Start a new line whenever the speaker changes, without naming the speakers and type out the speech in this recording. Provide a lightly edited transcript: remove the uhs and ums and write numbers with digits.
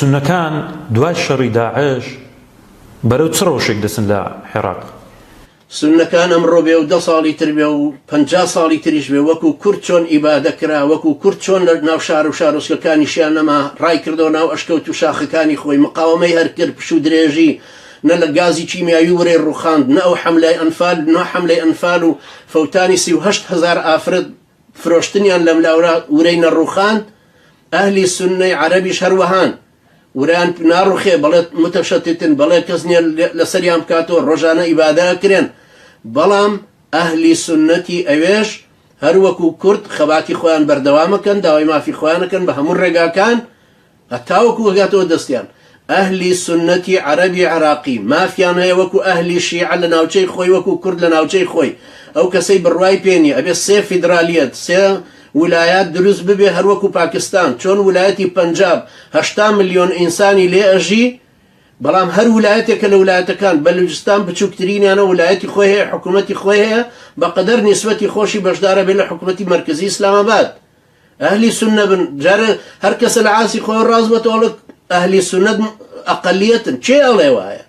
سوننەکان دوای شەڕی داعش بەرەو چ ڕەوشێک دەچن لە عێراق؟
سوننەکان ئەمڕۆ بێ و دە ساڵی تر بێ و 50 ساڵی تریش بێ وەکو کورد چۆن ئیبادە کرا، وەکو کورد چۆن لە ناو شار و شارۆچکەکانیشیان نەما، ڕای کردەوە ناو ئەشکەوت و شاخەکانی خۆی، مقاوەمەی هەر کرد، پشوو درێژی نە لە گازی کیمیاوی ورەی ڕووخاند، نە ئەو حەملەی ئەنفال، نە حەملەی ئەنفال و فەوتانی 38 هەزار ئافرەت فرۆشتنیان لەملاورا ورەی نەڕووخاند، ئەهلی سوننەی عەرەبیش هەروەهان. ورەیان ناڕوخێ بەڵێ متەشەتتن بەڵێ کەس نیە لەسەریان بکاتەوە ڕۆژانە ئیبادە ئەکرێن بەڵام ئەهلی سوننەتی ئەوێش هەروەکو کورد خەباتی خۆیان بەردەوامەکەن داوای مافی خۆیانەکەن بە هەموو ڕێگاکان هەتاوەکو ئەگاتەوە دەستیان ئەهلی سوننەتی عەرەبی عێراقی مافیان هەیە وەکو ئەهلی شیعە لە ناوچەی خۆی وەکو کورد لە ناوچەی خۆی ئەو کەسەی بڕوای پێ نیە ئەبێ سێ فیدرالیەت سێ ولایات دروست ببێ هەروەکو پاکستان چۆن ولایەتی پەنجاب 80 ملیۆن ئینسانی لێ ئەژی بەڵام هەر ولایەتێکە لە ولایەتەکان بەلوجستان بچووکترینیانە ولایەتی خۆی هەیە حکوومەتی خۆی هەیە بەقەدەر نیسبەتی خۆشی بەشدارە بێ لە حکوومەتی مەرکەزی ئیسلاماباد ئەهلی سوننە بن جارێ هەر کەسە لە عاسی خۆی ڕاست بێتەوە ئەڵێ ئەهلی سوننەت ئەقەلیەتن کێ ئەڵێ وایە؟